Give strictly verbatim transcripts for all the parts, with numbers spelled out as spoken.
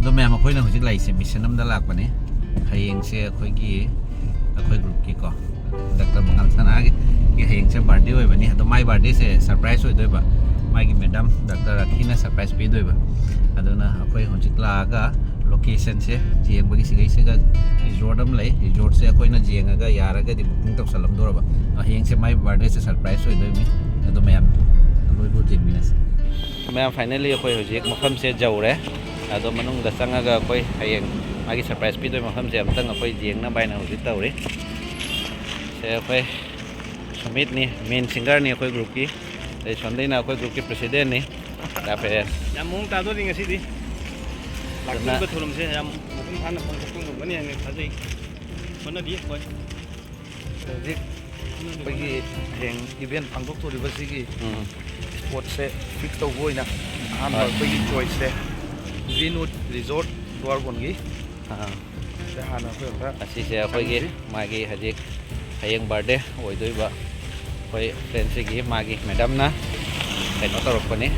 ꯑꯗꯣ ꯃꯌꯥꯝ, ꯑꯩꯈꯣꯏꯅ ꯍꯧꯖꯤꯛ ꯂꯩꯔꯤꯁꯦ ꯃꯤꯁꯟ ꯑꯃꯗ ꯂꯥꯛꯄꯅꯦ꯫ ꯍꯌꯦꯡꯁꯦ ꯑꯩꯈꯣꯏꯒꯤ, ꯑꯩꯈꯣꯏ ꯒ꯭ꯔꯨꯞꯀꯤꯀꯣ, ꯗꯥꯛꯇꯔ ꯃꯉꯥꯜ ꯁꯅꯥꯒꯤ ꯍꯌꯦꯡꯁꯦ ꯕꯥꯔꯗꯦ ꯑꯣꯏꯕꯅꯤ꯫ ꯑꯗꯣ ꯃꯥꯏ ꯕꯥꯔꯗꯦꯁꯦ ꯁꯔꯄ꯭ꯔꯥꯏꯁ ꯑꯣꯏꯗꯣꯏꯕ꯫ ꯃꯥꯒꯤ ꯃꯦꯗꯥꯝ ꯗꯥꯛꯇꯔ ꯔꯥꯈꯤꯅ ꯁꯔꯄ꯭ꯔꯥꯏꯁ ꯄꯤꯗꯣꯏꯕ꯫ ꯑꯗꯨꯅ ꯑꯩꯈꯣꯏ ꯍꯧꯖꯤꯛ ꯂꯥꯛꯑꯒ ꯂꯣꯀꯦꯁꯟꯁꯦ ꯌꯦꯡꯕꯒꯤ, ꯁꯤꯒꯩꯁꯤꯒ ꯔꯤꯖꯣꯔꯠ ꯑꯃ ꯂꯩ꯫ ꯔꯤꯖꯣꯔꯠꯁꯦ ꯑꯩꯈꯣꯏꯅ ꯌꯦꯡꯉꯒ ꯌꯥꯔꯒꯗꯤ ꯕꯨꯀꯤꯡ ꯇꯧꯁꯜꯂꯝꯗꯣꯔꯕ꯫ ꯍꯌꯦꯡꯁꯦ ꯃꯥꯏ ꯕꯥꯔꯗꯦꯁꯦ ꯁꯔꯄ꯭ꯔꯥꯏꯁ ꯑꯣꯏꯗꯣꯏꯅꯤ꯫ ꯑꯗꯣ ꯃꯌꯥꯝ ꯑꯔꯣꯏꯕ ꯌꯦꯡꯃꯤꯟꯅꯁꯤ꯫ ꯃꯌꯥꯝ, ꯐꯥꯏꯅꯦꯜꯂꯤ ꯑꯩꯈꯣꯏ ꯍꯧꯖꯤꯛ ꯃꯐꯝꯁꯦ ꯌꯧꯔꯦ꯫ ꯑꯗꯣ ꯃꯅꯨꯡꯗ ꯆꯪꯉꯒ ꯑꯩꯈꯣꯏ ꯍꯌꯦꯡ ꯃꯥꯒꯤ ꯁꯔꯄ꯭ꯔꯥꯏꯁ ꯄꯤꯗꯣꯏ ꯃꯐꯝꯁꯦ ꯑꯝꯇꯪ ꯑꯩꯈꯣꯏ ꯌꯦꯡꯅꯕ ꯍꯥꯏꯅ ꯍꯧꯖꯤꯛ ꯇꯧꯔꯤ꯫ ꯁꯦ ꯑꯩꯈꯣꯏ ꯁꯨꯃꯤꯠꯅꯤ, ꯃꯦꯟ ꯁꯤꯡꯒꯔꯅꯤ ꯑꯩꯈꯣꯏ ꯒ꯭ꯔꯨꯞꯀꯤ꯫ ꯑꯗꯩ ꯁꯣꯝꯗꯩꯅ ꯑꯩꯈꯣꯏ ꯒ꯭ꯔꯨꯞꯀꯤ ꯄ꯭ꯔꯦꯁꯤꯗꯦꯟꯅꯤ, ꯗꯥ ꯄꯦꯔꯦꯁ꯫ ꯌꯥꯝ ꯃꯑꯣꯡ ꯇꯥꯗꯣꯔꯤ ꯉꯁꯤꯗꯤ꯫ ꯑꯗꯨꯅ ꯂꯥꯛꯈꯤꯕ ꯊꯧꯔꯝꯁꯦ ꯌꯥꯝ ꯃꯄꯨꯡ ꯐꯥꯅ ꯄꯥꯡꯊꯣꯛꯄ ꯉꯝꯒꯅꯤ ꯍꯥꯏꯅ ꯊꯥꯖꯩ꯫ ꯍꯣꯠꯅꯔꯤ ꯑꯩꯈꯣꯏ꯫ ꯍꯧꯖꯤꯛ ꯑꯩꯈꯣꯏꯒꯤ ꯍꯌꯦꯡ ꯏꯚꯦꯟ ꯄꯥꯡꯊꯣꯛꯇꯣꯔꯤꯕꯁꯤꯒꯤ ꯎꯝ꯫ ꯁ꯭ꯄꯣꯠꯁꯦ ꯐꯤꯛꯁ ꯇꯧꯕ ꯑꯣꯏꯅ ꯑꯍꯥꯟꯕ ꯍꯣꯏ꯫ ꯑꯩꯈꯣꯏꯒꯤ ꯆꯣꯏꯁꯁꯦ ꯒ꯭ꯔꯤꯟꯋꯨꯠ ꯔꯤꯖꯣꯔꯠ ꯗꯨꯋꯥꯔꯕꯣꯟꯒꯤ ꯑꯥ꯫ ꯁꯤꯗ ꯍꯥꯟꯅ ꯑꯩꯈꯣꯏ ꯑꯝꯇ ꯑꯁꯤꯁꯦ ꯑꯩꯈꯣꯏꯒꯤ ꯆꯪꯁꯤ꯫ ꯃꯥꯒꯤ ꯍꯧꯖꯤꯛ ꯍꯌꯦꯡ ꯕꯥꯔꯗꯦ ꯑꯣꯏꯗꯣꯏꯕ ꯑꯩꯈꯣꯏ ꯐ꯭ꯔꯦꯟꯁꯤꯒꯤ ꯃꯥꯒꯤ ꯃꯦꯗꯥꯝꯅ ꯀꯩꯅꯣ ꯇꯧꯔꯛꯄꯅꯤ,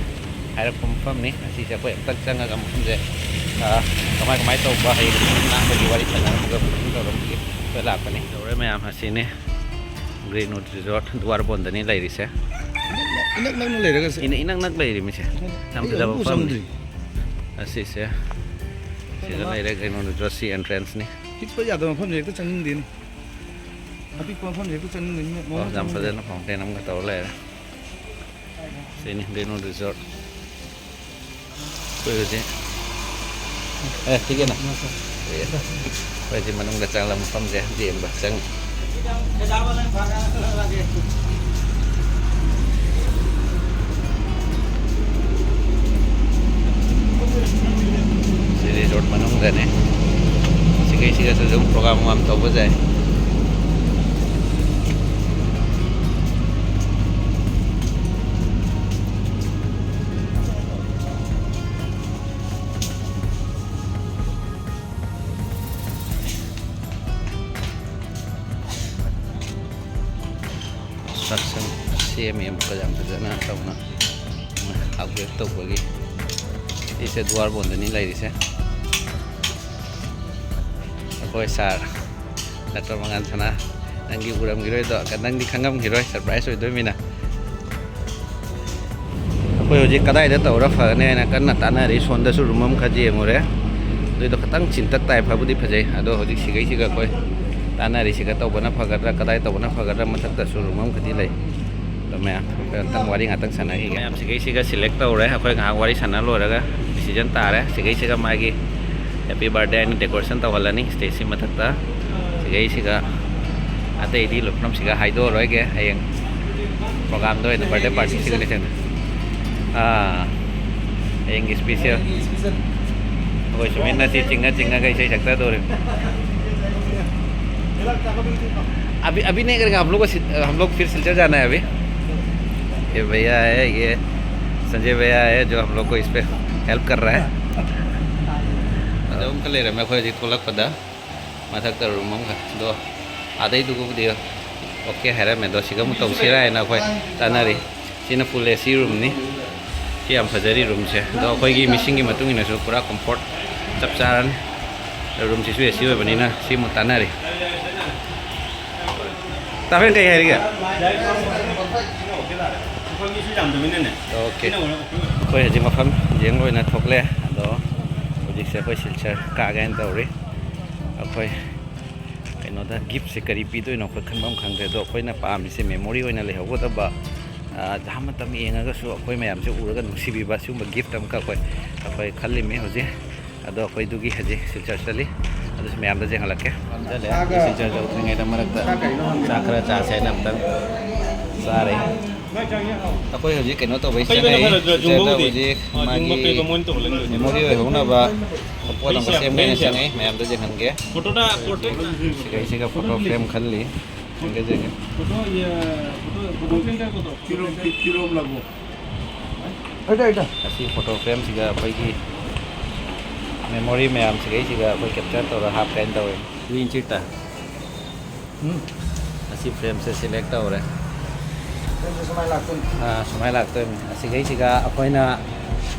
ꯍꯥꯏꯔꯛꯄ ꯃꯐꯝꯅꯤ꯫ ꯑꯁꯤꯁꯦ ꯑꯩꯈꯣꯏ ꯑꯝꯇꯪ ꯆꯪꯉꯒ ꯃꯐꯝꯁꯦ, ꯑꯥ, ꯀꯃꯥꯏ ꯀꯃꯥꯏ ꯇꯧꯕ ꯍꯌꯦꯡ ꯂꯥꯛꯄꯒꯤ ꯋꯥꯔꯤ ꯁꯥꯟꯅꯔꯝꯃꯒ ꯕꯨꯀꯤꯡ ꯇꯧꯔꯝꯕꯒꯤ ꯑꯩꯈꯣꯏ ꯂꯥꯛꯄꯅꯤ꯫ ꯇꯧꯔꯦ ꯃꯌꯥꯝ, ꯑꯁꯤꯅꯤ ꯒ꯭ꯔꯤꯟꯋꯨꯠ ꯔꯤꯖꯣꯔꯠ ꯗꯨꯋꯥꯔꯕꯣꯟꯗꯅꯤ ꯂꯩꯔꯤꯁꯦ꯫ ꯏꯅꯛ ꯅꯛꯅ ꯂꯩꯔꯒꯁꯦ꯫ ꯏꯅꯛ ꯏꯅꯛ ꯅꯛ ꯂꯩꯔꯤ ꯃꯤꯁꯦ꯫ ꯌꯥꯝ ꯑꯩ ꯐꯖꯕ ꯑꯃꯨꯛꯐꯥꯎ ꯃꯐꯝꯅꯤ꯫ ꯆꯪꯗ꯭ꯔꯤ꯫ ꯑꯁꯤꯁꯦ ꯁꯤꯗ ꯂꯩꯔꯦ ꯒ꯭ꯔꯤꯟꯋꯨꯠ ꯔꯤꯖꯣꯔꯠ ꯁꯤ ꯑꯦꯟꯇ꯭ꯔꯦꯟꯁꯅꯤ꯫ ꯍꯤꯞꯄ ꯌꯥꯗꯕ ꯃꯐꯝꯁꯦ ꯍꯦꯛꯇ ꯆꯪꯅꯤꯡꯗꯦꯅꯦ꯫ ꯑꯄꯤꯛꯄ ꯃꯐꯝꯁꯦ ꯍꯦꯛꯇ ꯆꯪꯅꯤꯡꯗꯦꯅꯦ꯫ ꯑꯣ, ꯌꯥꯝ ꯐꯖꯅ ꯐꯥꯎꯟꯇꯦꯟ ꯑꯃꯒ ꯇꯧꯔ ꯂꯩꯔꯦ꯫ ꯁꯤꯅꯤ ꯒ꯭ꯔꯤꯟꯋꯨꯠ ꯔꯤꯖꯣꯔꯠ꯫ ꯑꯩꯈꯣꯏ ꯍꯧꯖꯤꯛ, ꯑꯦ, ꯇꯤꯀꯦꯠꯅ? ꯑꯦ, ꯑꯩꯈꯣꯏ ꯍꯧꯖꯤꯛ ꯃꯅꯨꯡꯗ ꯆꯪꯂꯒ ꯃꯐꯝꯁꯦ ꯌꯦꯡꯕ ꯆꯪꯉꯤ꯫ ꯁꯤ ꯔꯤꯖꯣꯔꯠ ꯃꯅꯨꯡꯗꯅꯦ꯫ ꯁꯤꯈꯩꯁꯤꯒꯁꯨ ꯑꯗꯨꯝ ꯄ꯭ꯔꯣꯒꯥꯝ ꯑꯃ ꯇꯧꯕ ꯌꯥꯏ꯫ ꯀꯟꯁꯇ꯭ꯔꯛꯁꯟ ꯁꯦꯝꯃꯤ ꯑꯃꯨꯛꯀ ꯌꯥꯝ ꯐꯖꯅ ꯇꯧꯅ ꯑꯞꯒ꯭ꯔꯦꯗ ꯇꯧꯕꯒꯤ꯫ ꯁꯤꯁꯦ ꯗꯨꯋꯥꯔꯕꯣꯟꯗꯅꯤ ꯂꯩꯔꯤꯁꯦ꯫ ꯍꯣꯏ ꯁꯥꯔ, ꯗꯥꯛꯇꯔ ꯃꯉꯥꯟ ꯁꯅꯥ, ꯅꯪꯗꯤ ꯎꯔꯝꯈꯤꯔꯣꯏꯗꯣ, ꯅꯪꯗꯤ ꯈꯪꯉꯝꯈꯤꯔꯣꯏ, ꯁꯔꯄ꯭ꯔꯥꯏꯁ ꯑꯣꯏꯗꯣꯏꯃꯤꯅ꯫ ꯑꯩꯈꯣꯏ ꯍꯧꯖꯤꯛ ꯀꯗꯥꯏꯗ ꯇꯧꯔ ꯐꯒꯅꯤ ꯍꯥꯏꯅ ꯀꯟꯅ ꯇꯥꯟꯅꯔꯤ꯫ ꯁꯣꯝꯗꯁꯨ ꯔꯨꯝ ꯑꯃꯈꯛ ꯌꯦꯡꯉꯨꯔꯦ, ꯑꯗꯨꯏꯗꯣ ꯈꯇꯪ ꯆꯤꯟꯇꯛ ꯇꯥꯏ꯫ ꯐꯕꯨꯗꯤ ꯐꯖꯩ, ꯑꯗꯣ ꯍꯧꯖꯤꯛ ꯁꯤꯒꯩꯁꯤꯒ ꯑꯩꯈꯣꯏ ꯇꯥꯟꯅꯔꯤꯁꯤꯒ ꯇꯧꯕꯅ ꯐꯒꯗ꯭ꯔꯥ, ꯀꯗꯥꯏ ꯇꯧꯕꯅ ꯐꯒꯗ꯭ꯔꯥ꯫ ꯃꯊꯛꯇꯁꯨ ꯔꯨꯝ ꯑꯃꯈꯛꯇꯤ ꯂꯩ꯫ ꯑꯗꯣ ꯃꯌꯥꯝ ꯑꯩꯈꯣꯏ ꯑꯝꯇꯪ ꯋꯥꯔꯤ ꯉꯥꯛꯇꯪ ꯁꯥꯟꯅꯈꯤꯒꯦ꯫ ꯃꯌꯥꯝ ꯁꯤꯒꯩꯁꯤꯒ ꯁꯤꯂꯦꯛ ꯇꯧꯔꯦ꯫ ꯑꯩꯈꯣꯏ ꯉꯥꯏꯍꯥꯛ ꯋꯥꯔꯤ ꯁꯥꯟꯅ ꯂꯣꯏꯔꯒ ꯗꯤꯁꯤꯖꯟ ꯇꯥꯔꯦ꯫ ꯁꯤꯒꯩꯁꯤꯒ ꯃꯥꯒꯤ ꯍꯦꯄꯤ ꯕꯥꯔꯗꯦ ꯍꯥꯏꯅ ꯗꯦꯀꯣꯔꯦꯁꯟ ꯇꯧꯍꯜꯂꯅꯤ ꯁ꯭ꯇꯦꯖꯁꯤ ꯃꯊꯛꯇ꯫ ꯁꯤꯒꯩꯁꯤꯒ ꯑꯇꯩꯗꯤ ꯂꯣꯏ ꯄꯨꯝꯅꯃꯛꯁꯤꯒ ꯍꯥꯏꯗꯣꯛꯑꯔꯣꯏꯒꯦ꯫ ꯍꯌꯦꯡ ꯄ꯭ꯔꯣꯒꯥꯝꯗ ꯑꯣꯏꯅ, ꯕꯥꯔꯗꯦ ꯄꯥꯔꯇꯤꯁꯤꯒ ꯅꯤꯡꯁꯤꯡꯅ꯫ ꯑꯥ, ꯍꯌꯦꯡꯒꯤ ꯏꯁꯄꯤꯁꯦꯜ꯫ ꯑꯩꯈꯣꯏ ꯁꯨꯃꯤꯟꯅ ꯁꯤ ꯆꯤꯡꯉ ꯆꯤꯡꯉꯒ ꯏꯁꯩ ꯁꯛꯆꯗꯧꯔꯤꯕꯅꯤ꯫ अभी अभी नहीं करेंगे हम लोग को सिल- हम लोग फिर सिलचर जाना है अभी। ये भैया है, ये संजय भैया है जो हम लोग को इस पे हेल्प कर रहा है। ꯑꯗꯨꯝ ꯈꯔ ꯂꯩꯔꯝꯃꯦ ꯑꯩꯈꯣꯏ ꯍꯧꯖꯤꯛ ꯊꯣꯛꯂꯛꯄꯗ꯫ ꯃꯊꯛꯇ ꯔꯨꯝ ꯑꯃꯈꯛ ꯑꯗꯣ ꯑꯥꯗꯩꯗꯨꯒꯕꯨꯗꯤ ꯑꯣꯀꯦ ꯍꯥꯏꯔꯝꯃꯦ꯫ ꯑꯗꯣ ꯁꯤꯒ ꯑꯃꯨꯛ ꯇꯧꯁꯤꯔꯥ ꯍꯥꯏꯅ ꯑꯩꯈꯣꯏ ꯇꯥꯟꯅꯔꯤ꯫ ꯁꯤꯅ ꯐꯨꯜ ꯑꯦ ꯁꯤ ꯔꯨꯝꯅꯤ꯫ ꯁꯤ ꯌꯥꯝ ꯐꯖꯔꯤ ꯔꯨꯝꯁꯦ꯫ ꯑꯗꯣ ꯑꯩꯈꯣꯏꯒꯤ ꯃꯤꯁꯤꯡꯒꯤ ꯃꯇꯨꯡ ꯏꯟꯅꯁꯨ ꯄꯨꯔꯥ ꯀꯝꯐꯣꯔꯠ ꯆꯞ ꯆꯥꯔꯅꯤ꯫ ꯔꯨꯝꯁꯤꯁꯨ ꯑꯦ ꯁꯤ ꯑꯣꯏꯕꯅꯤꯅ ꯁꯤ ꯑꯃꯨꯛ ꯇꯥꯟꯅꯔꯤ꯫ ꯇꯥꯐꯦꯟ ꯀꯩ ꯍꯥꯏꯔꯤꯒꯦ? ꯑꯣꯀꯦ꯫ ꯑꯩꯈꯣꯏ ꯍꯧꯖꯤꯛ ꯃꯐꯝ ꯌꯦꯡ ꯂꯣꯏꯅ ꯊꯣꯛꯂꯦ꯫ ꯑꯗꯣ ꯍꯧꯖꯤꯛꯁꯦ ꯑꯩꯈꯣꯏ ꯁꯤꯜꯆꯔ ꯀꯥꯒꯦꯅ ꯇꯧꯔꯤ꯫ ꯑꯩꯈꯣꯏ ꯀꯩꯅꯣꯗ ꯒꯤꯐꯁꯦ ꯀꯔꯤ ꯄꯤꯗꯣꯏꯅꯣ ꯑꯩꯈꯣꯏ ꯈꯟꯕ ꯑꯃ ꯈꯪꯗ꯭ꯔꯦ꯫ ꯑꯗꯣ ꯑꯩꯈꯣꯏꯅ ꯄꯥꯝꯃꯤꯁꯦ ꯃꯦꯃꯣꯔꯤ ꯑꯣꯏꯅ ꯂꯩꯍꯧꯒꯗꯕ, ꯑꯥ, ꯖꯍꯥ ꯃꯇꯝ ꯌꯦꯡꯉꯒꯁꯨ ꯑꯩꯈꯣꯏ ꯃꯌꯥꯝꯁꯦ ꯎꯔꯒ ꯅꯨꯡꯁꯤꯕꯤꯕ ꯁꯤꯒꯨꯝꯕ ꯒꯤꯐ ꯑꯃꯈꯛ ꯑꯩꯈꯣꯏ, ꯑꯩꯈꯣꯏ ꯈꯜꯂꯤꯃꯤ ꯍꯧꯖꯤꯛ꯫ ꯑꯗꯣ ꯑꯩꯈꯣꯏꯗꯨꯒꯤ ꯍꯧꯖꯤꯛ ꯁꯤꯜꯆꯔ ꯆꯠꯂꯤ, ꯑꯗꯨꯁꯨ ꯃꯌꯥꯝꯗ ꯌꯦꯡꯍꯜꯂꯛꯀꯦ꯫ ꯁꯤꯜꯆꯔ ꯌꯧꯗ꯭ꯔꯤꯉꯩꯗ ꯃꯔꯛꯇ ꯆꯥꯛ ꯈꯔ ꯆꯥꯁꯦ ꯍꯥꯏꯅ ꯑꯝꯇꯪ ꯆꯥꯔꯦ꯫ ꯑꯩꯈꯣꯏ ꯍꯧꯖꯤꯛ ꯀꯩꯅꯣ ꯇꯧꯕꯩ ꯆꯪꯉꯛꯏ꯫ ꯁꯤꯜꯆꯔꯗ ꯍꯧꯖꯤꯛ ꯃꯥꯒꯤ ꯃꯦꯃꯣꯔꯤ ꯑꯣꯏꯍꯧꯅꯕ ꯄꯣꯠ ꯑꯃ ꯁꯦꯝꯒꯦꯅ ꯆꯪꯉꯛꯏ꯫ ꯃꯌꯥꯝꯗ ꯌꯦꯡꯍꯟꯒꯦ꯫ ꯁꯤꯒꯩꯁꯤꯒ ꯐꯣꯇꯣ ꯐ꯭ꯔꯦꯝ ꯈꯜꯂꯤ꯫ ꯌꯦꯡꯒꯦ, ꯌꯦꯡꯒꯦ꯫ ꯐꯣꯇꯣ, ꯌꯦ, ꯐꯣꯇꯣ, ꯐꯣꯇꯣ ꯐ꯭ꯔꯦꯝ ꯀꯌꯥ ꯐꯣꯇꯣ? ꯀꯤꯂꯣꯝ, ꯀꯤ-, ꯀꯤꯂꯣꯝ ꯂꯥꯛꯄꯣ? ꯑꯁꯤ ꯐꯣꯇꯣ ꯐ꯭ꯔꯦꯝꯁꯤꯒ ꯑꯩꯈꯣꯏꯒꯤ ꯃꯦꯃꯣꯔꯤ ꯃꯌꯥꯝꯁꯤꯒꯩꯁꯤꯒ ꯑꯩꯈꯣꯏ ꯀꯦꯞꯆꯔ ꯇꯧꯔꯒ ꯍꯥꯞꯀꯦꯅ ꯇꯧꯋꯦ꯫ ꯎꯝ꯫ ꯑꯁꯤ ꯐ꯭ꯔꯦꯝꯁꯦ ꯁꯦꯂꯦꯛ ꯇꯧꯔꯦ꯫ ꯐ꯭ꯔꯦꯝꯁꯦ ꯁꯨꯃꯥꯏꯅ ꯂꯥꯛꯇꯣꯏꯅꯤ꯫ ꯑꯥ, ꯁꯨꯃꯥꯏꯅ ꯂꯥꯛꯇꯣꯏꯅꯤ꯫ ꯑꯁꯤꯒꯩꯁꯤꯒ ꯑꯩꯈꯣꯏꯅ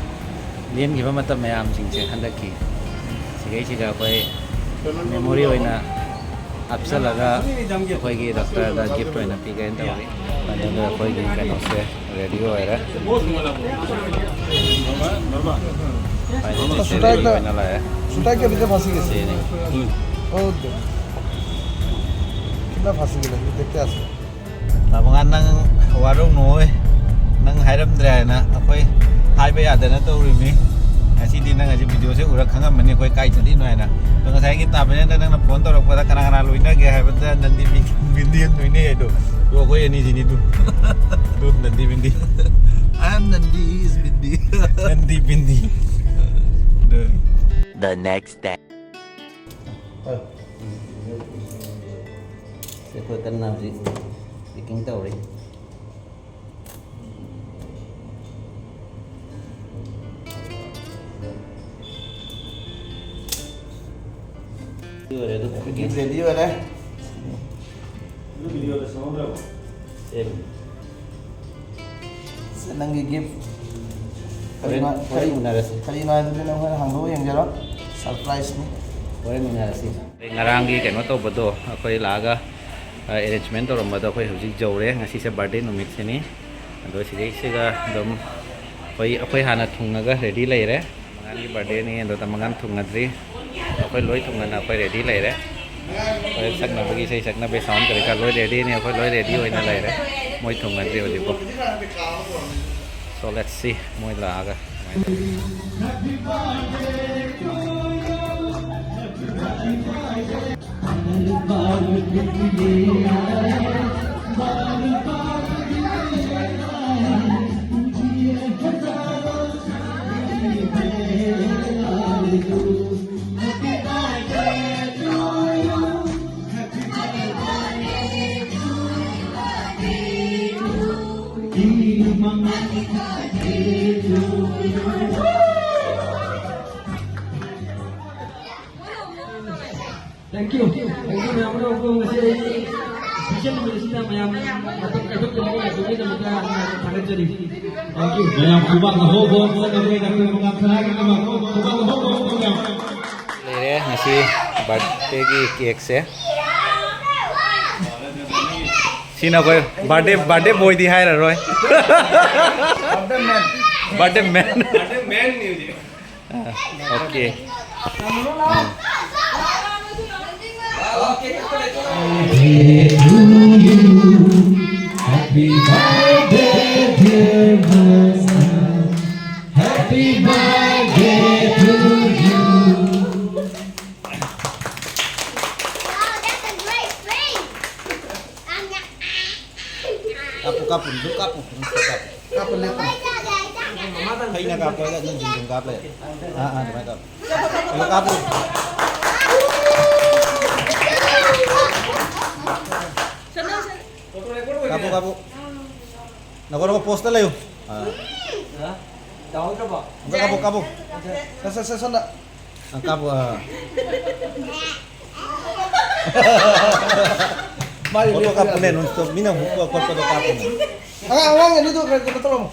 ꯂꯦꯟꯈꯤꯕ ꯃꯇꯝ ꯃꯌꯥꯝꯁꯤꯡꯁꯦ ꯍꯟꯗꯛꯀꯤ ꯁꯤꯒꯩꯁꯤꯒ ꯑꯩꯈꯣꯏ ꯃꯦꯃꯣꯔꯤ ꯑꯣꯏꯅ ꯍꯥꯞꯆꯜꯂꯒ ꯑꯩꯈꯣꯏꯒꯤ ꯗꯣꯛꯇꯔꯗ ꯒꯤꯐ ꯑꯣꯏꯅ ꯄꯤꯒꯦꯅ ꯇꯧꯔꯤ꯫ ꯑꯗꯨꯒ ꯑꯩꯈꯣꯏꯒꯤ ꯀꯩꯅꯣꯁꯦ ꯔꯦꯗꯤ ꯑꯣꯏꯔꯦ꯫ ꯐꯥꯏꯅꯦꯜꯂꯤ ꯁꯦ ꯔꯦꯗꯤ ꯑꯣꯏꯅ ꯂꯥꯛꯑꯦ꯫ ꯁꯨꯇꯥꯏ ꯀꯌꯥ ꯐꯥꯁꯤ ꯀꯦꯁꯦ? ꯁꯤꯅꯤ꯫ ꯑꯣ, ꯀꯤꯇꯅꯥ ꯐꯥꯁꯤ ꯀꯦ ꯂꯒꯦ? ꯗꯦꯈꯇꯦ ꯍꯥꯏ꯫ ꯇꯥꯃꯣꯉꯥ, ꯅꯪ ꯋꯥꯔꯧꯅꯨ ꯍꯣꯏ, ꯅꯪ ꯍꯥꯏꯔꯝꯗ꯭ꯔꯦ ꯍꯥꯏꯅ ꯑꯩꯈꯣꯏ ꯍꯥꯏꯕ ꯌꯥꯗꯅ ꯇꯧꯔꯤꯕꯅꯤ꯫ ꯉꯁꯤꯗꯤ ꯅꯪ ꯑꯁꯤ ꯚꯤꯗꯤꯑꯣꯁꯦ ꯎꯔ ꯈꯪꯉꯝꯃꯅꯤ ꯑꯩꯈꯣꯏ ꯀꯥꯏ ꯆꯠꯂꯤꯅꯣ ꯍꯥꯏꯅ꯫ ꯑꯗꯣ ꯉꯁꯥꯏꯒꯤ ꯇꯥꯕꯅꯦꯅ ꯅꯪꯅ ꯐꯣꯟ ꯇꯧꯔꯛꯄꯗ ꯀꯅꯥ ꯀꯅꯥ ꯂꯣꯏꯅꯒꯦ ꯍꯥꯏꯕꯗ ꯅꯟꯗꯤ ꯕꯤ-, ꯕꯤꯟꯗꯤ ꯑꯃ ꯂꯣꯏꯅꯩ ꯍꯥꯏꯗꯣ꯫ ꯑꯗꯣ ꯑꯩꯈꯣꯏ ꯑꯅꯤꯁꯤꯅꯤ ꯑꯗꯨ꯫ ꯑꯗꯨ ꯅꯟꯗꯤ ꯕꯤꯟꯗꯤ꯫ I am Nandi is ꯕꯤꯟꯗꯤ꯫ ꯅꯟꯗꯤ ꯕꯤꯟꯗꯤ꯫ ꯑꯗꯨ꯫ The next day. ꯑꯩꯈꯣꯏ ꯀꯟꯅ ꯍꯧꯖꯤꯛ ꯄꯦꯀꯤꯡ ꯇꯧꯔꯤ꯫ ꯔꯦꯗꯤ ꯑꯣꯏꯔꯦ꯫ ꯁꯦꯝ꯫ ꯁꯦ, ꯅꯪꯒꯤ ꯒꯤꯐ꯫ ꯍꯣꯔꯦꯟ, ꯀꯔꯤꯅꯣ, ꯍꯣꯔꯦꯟ ꯎꯅꯔꯁꯤ꯫ ꯀꯔꯤꯅꯣ ꯍꯥꯏꯕꯗꯨꯗꯤ ꯅꯪ ꯍꯣꯔꯦꯟ ꯍꯥꯡꯗꯣꯛꯑ ꯌꯦꯡꯖꯔꯣ꯫ ꯁꯔꯄ꯭ꯔꯥꯏꯖꯅꯤ꯫ ꯍꯣꯔꯦꯟ ꯎꯅꯔꯁꯤ꯫ ꯉꯔꯥꯡꯒꯤ ꯀꯩꯅꯣ ꯇꯧꯕꯗꯣ, ꯑꯩꯈꯣꯏ ꯂꯥꯛꯑꯒ, ꯑ, ꯑꯦꯔꯦꯟꯖꯃꯦꯟ ꯇꯧꯔꯝꯕꯗꯣ ꯑꯩꯈꯣꯏ ꯍꯧꯖꯤꯛ ꯌꯧꯔꯦ꯫ ꯉꯁꯤꯁꯦ ꯕꯥꯔꯗꯦ ꯅꯨꯃꯤꯠꯁꯤꯅꯤ꯫ ꯑꯗꯣ ꯁꯤꯗꯩꯁꯤꯒ ꯑꯗꯨꯝ ꯑꯩꯈꯣꯏ, ꯑꯩꯈꯣꯏ ꯍꯥꯟꯅ ꯊꯨꯡꯉꯒ ꯔꯦꯗꯤ ꯂꯩꯔꯦ꯫ ꯃꯉꯥꯅꯤ ꯕꯥꯔꯗꯦꯅꯤ, ꯑꯗꯣ ꯇꯃꯉꯥꯟ ꯊꯨꯡꯅꯗ꯭ꯔꯤ꯫ ꯑꯩꯈꯣꯏ ꯂꯣꯏ ꯊꯨꯡꯅꯅ ꯑꯩꯈꯣꯏ ꯔꯦꯗꯤ ꯂꯩꯔꯦ꯫ ꯑꯩꯈꯣꯏ ꯁꯛꯅꯕꯒꯤ, ꯏꯁꯩ ꯁꯛꯅꯕꯒꯤ ꯁꯥꯎꯟ ꯀꯔꯤ ꯀꯔꯥ ꯂꯣꯏ ꯔꯦꯗꯤꯅꯤ, ꯑꯩꯈꯣꯏ ꯂꯣꯏ ꯔꯦꯗꯤ ꯑꯣꯏꯅ ꯂꯩꯔꯦ꯫ ꯃꯣꯏ ꯊꯨꯡꯅꯗ꯭ꯔꯤ ꯍꯧꯖꯤꯛꯐꯥꯎ꯫ So let's see, ꯃꯣꯏ ꯂꯥꯛꯑꯒ ꯀꯃꯥꯏꯅ ꯇꯧꯒꯦ꯫ Thank you. Thank you ꯃꯌꯥꯝ ꯑꯃ ꯉꯁꯤ ꯑꯩꯒꯤ special ꯅꯨꯃꯤꯠ ꯑꯁꯤꯗ ꯃꯌꯥꯝ ꯃꯇꯝ ꯀꯥꯏꯊꯣꯛꯇꯅ ꯑꯩꯒ ꯂꯥꯛꯄꯤꯕꯒꯤꯗꯃꯛꯇ ꯌꯥꯝꯅ ꯊꯥꯒꯠꯆꯔꯤ꯫ Thank you꯫ ꯃꯌꯥꯝ ꯈꯨꯕꯥꯛ ꯑꯍꯧꯕ ꯑꯃ ꯆꯠꯂꯒꯦ, ꯗꯥꯛꯇꯔ ꯃꯉꯥꯜ ꯁꯅꯥꯒꯤꯗꯃꯛ ꯈꯨꯕꯥꯛ ꯑꯍꯧꯕ ꯑꯃ ꯃꯌꯥꯝ꯫ ꯂꯩꯔꯦ꯫ ꯉꯁꯤ ꯕꯥꯔꯗꯦꯒꯤ ꯀꯦꯛꯁꯦ꯫ ꯁꯤꯅ ꯑꯩꯈꯣꯏ ꯕꯥꯔꯗꯦ, ꯕꯥꯔꯗꯦ ꯕꯣꯏꯗꯤ ꯍꯥꯏꯔꯔꯣꯏ꯫ ꯕꯥꯔꯗꯦ ꯃꯦꯟ꯫ ꯕꯥꯔꯗꯦ ꯃꯦꯟꯅꯤ ꯍꯧꯖꯤꯛ꯫ ꯑꯥ, okay. Happy birthday, dear Mona. Happy birthday to you. Wow, that's a great swing. Kapu, kapu, duduk kapu, duduk kapu. Kapu, kapu. Kaina kapu, ada ni jingkung kapu. Ah, ah, duduk kapu. Duduk kapu. Kapu, kapu. Nako, nako, post na layo. Ah. Kapu, kapu. Sa, sa, sa, sa, na. Ang kapo, ah. Mario, Foto Mario, kapo Mario. Ne, non stop. Mina, foto, foto, foto kapo ne. Ah, ang, ang, ano to? Kaya, kaya, tolong.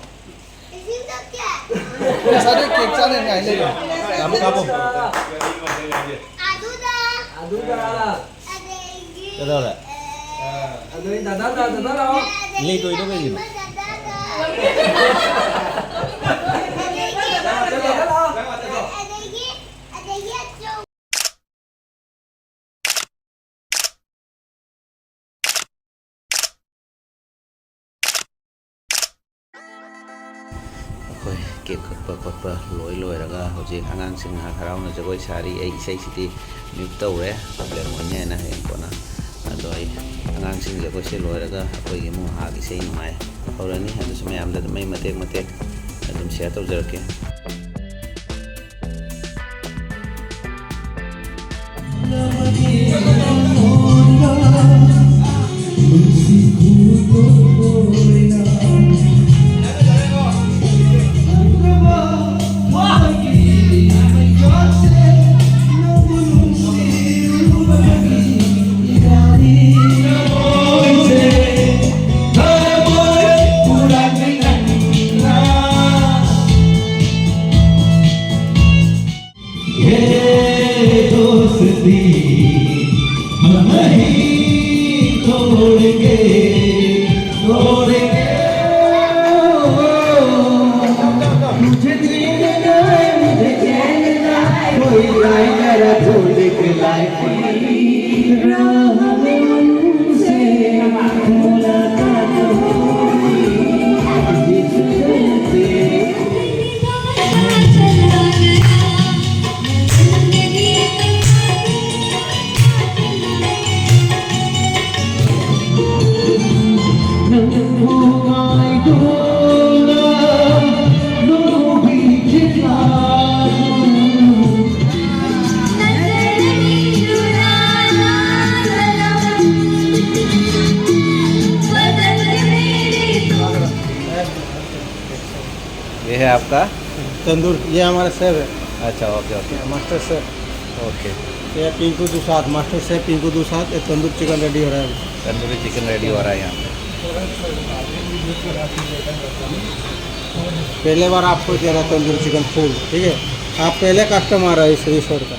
Sana cake, sana nga, hindi. Kapo, kapo. Aduda. Aduda. Ito, wala. Aduda, dada, dada, dada, oh. Hindi, ito, ito, kayo. Dada, dada. ꯑꯩꯈꯣꯏ cake ꯀꯛꯄ ꯈꯣꯠꯄ ꯂꯣꯏ ꯂꯣꯏꯔꯒ ꯍꯧꯖꯤꯛ ꯑꯉꯥꯡꯁꯤꯡ ꯉꯥꯏꯍꯥꯛ ꯍꯔꯥꯎꯅ ꯖꯒꯣꯏ ꯁꯥꯔꯤ꯫ ꯑꯩ ꯏꯁꯩꯁꯤꯗꯤ ꯃ꯭ꯌꯨꯠ ꯇꯧꯔꯦ, ꯄ꯭ꯔꯣꯕ꯭ꯂꯦꯝ ꯑꯣꯏꯅꯦꯅ ꯍꯌꯦꯡ ꯀꯣꯟꯅ꯫ ꯑꯗꯣ ꯑꯩ ꯑꯉꯥꯡꯁꯤꯡ ꯖꯒꯣꯏꯁꯦ ꯂꯣꯏꯔꯒ ꯑꯩꯈꯣꯏꯒꯤ ꯑꯃꯨꯛ ꯉꯥꯏꯍꯥꯛ ꯏꯁꯩ ꯅꯨꯡꯉꯥꯏ ꯍꯧꯔꯅꯤ꯫ ꯑꯗꯨꯁꯨ ꯃꯌꯥꯝꯗ ꯑꯗꯨꯝ ꯑꯩ ꯃꯇꯦꯛ ꯃꯇꯦꯛ ꯑꯗꯨꯝ ꯁꯤꯌꯔ ꯇꯧꯖꯔꯛꯀꯦ꯫ हम नहीं तोड़ेंगे, तोड़ेंगे। मुझे जीना है, मुझे जीना है, कोई लाए मेरा ढूंढ के लाए। राह में उनसे मुलाकात होगी, जिस दिल से ये है आपका? तंदूर, ये हमारा शेफ है। अच्छा, okay, okay. Master chef. Okay. ये पिंकू दुसाद, मास्टर शेफ पिंकू दुसाद, ये तंदूर चिकन रेडी हो रहा है। तंदूरी चिकन रेडी हो रहा है यहाँ पे। पहले बार आपको दे रहा है तंदूरी चिकन फुल, ठीक है? आप पहले कस्टमर है इस रिसोर्ट का।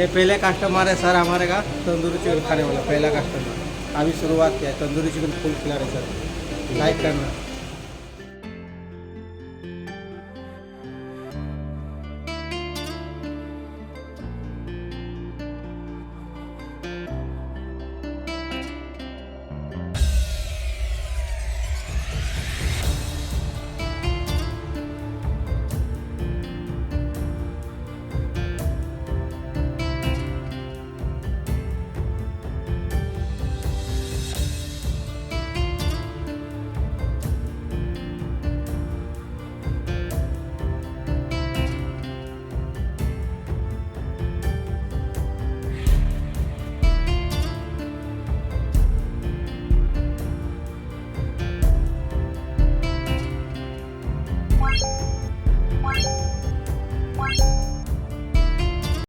ये पहले कस्टमर है सर हमारे का, तंदूरी चिकन खाने वाला पहला कस्टमर। अभी शुरुआत किया है, तंदूरी चिकन फुल खिला रहे सर, लाइक करना।